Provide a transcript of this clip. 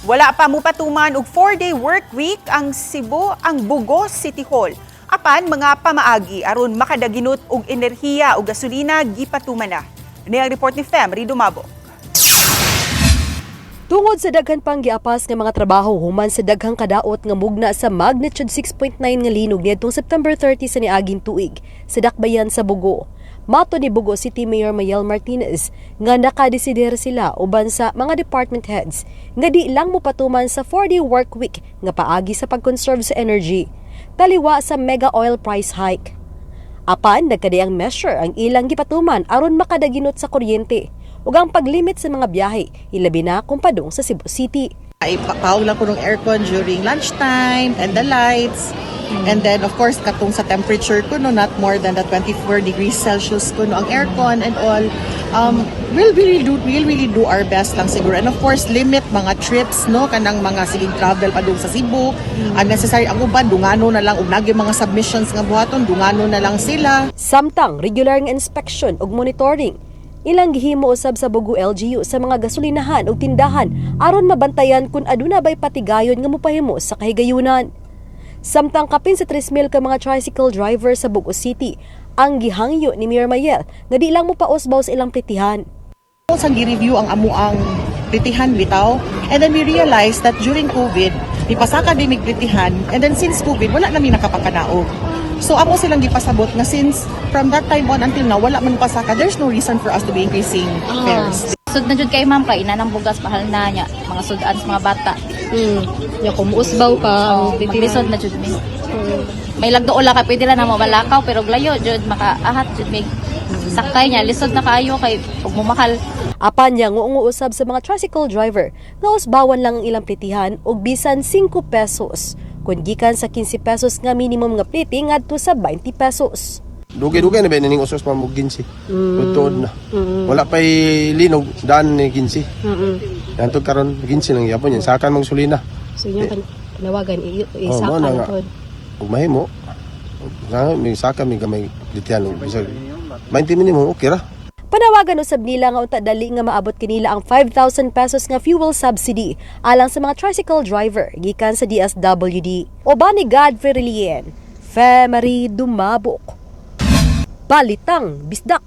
Wala pa mupatuman og 4-day work week ang Cebu, ang Bogo City Hall. Apan mga pamaagi aron makadaginot og enerhiya o gasolina gipatuman na. Ni ang report ni Fem Dumabo. Tungod sa daghan pang giapas nga mga trabaho human sa daghang kadaot nga mugna sa magnitude 6.9 nga linog niadtong September 30 sa niaging tuig sa dakbayan sa Bogo. Matod ni Bogo City Mayor Mayel Martinez nga nakadesider sila uban sa mga department heads nga di lang mopatuman sa 4-day work week nga paagi sa pag-conserve sa energy taliwa sa mega oil price hike. Apan nagkadiang measure ang ilang gipatuman aron makadaginot sa kuryente ug ang paglimit sa mga biyahe, ilabi na kung padung sa Cebu City. Ipapawag lang ko ng aircon during lunchtime and the lights. And then, of course, katong sa temperature ko, no, not more than the 24 degrees Celsius ko, no, ang aircon and all. We'll really do our best lang siguro. And of course, limit mga trips, no, kanang mga siging travel padung sa Cebu. Unnecessary ang uban, dungano na lang, ug nagi mga submissions nga buhaton, dungano na lang sila. Samtang regular nga inspection ug monitoring ilang gihimo usab sa Bogo LGU sa mga gasolinahan ug tindahan aron mabantayan kung aduna bay patigayon nga mopahimo sa kahigayunan. Samtang kapin sa 3,000 ka mga tricycle driver sa Bogo City ang gihangyo ni Mayor Mayel nga di lang mopausbaw sa ilang plitihan. Sang gi-review ang amuang plitihan bitaw. And then we realized that during COVID, mipasaka din mig plitihan, and then since COVID, wala na mi nakapakanaog. So amo silang gipasabot nga since from that time on until now, wala man pasaka, there's no reason for us to be increasing fares. Sud na jud kay, ma'am, kay ina ng bugas mahal na niya, mga sudan sa mga bata. Ya kung muusbaw pa ang Oh, maglisod na jud mi. May lagdo ka pwede lang na mabalakaw pero glayo jud makaahat jud mig sakay niya, lisod na kaayo kay ug mumahal. Apan niya nguungo usab sa mga tricycle driver nga usbawan lang ang ilang plitihan og bisan 5 pesos kung gikan sa 15 pesos nga minimum nga pliti ngadto sa 20 pesos. Dugay-dugay na ba ning usos pa mo 15. Tuod na. Wala pa'y linog daan ni 15. Yan karon 15 lang gyapon yan. Sakan mang sulina. So inyong panawagan Oh, mao isaka na na nga. pod. Ug mahimo. Sa may saka may gamay plitihan og bisag 20 minimum, okay ra. Panawagan usab nila nga unta dali nga maabot kanila ang 5,000 pesos nga fuel subsidy alang sa mga tricycle driver gikan sa DSWD. Uban ni Godfrey Relien, Femary Dumabok. Balitang Bisdak.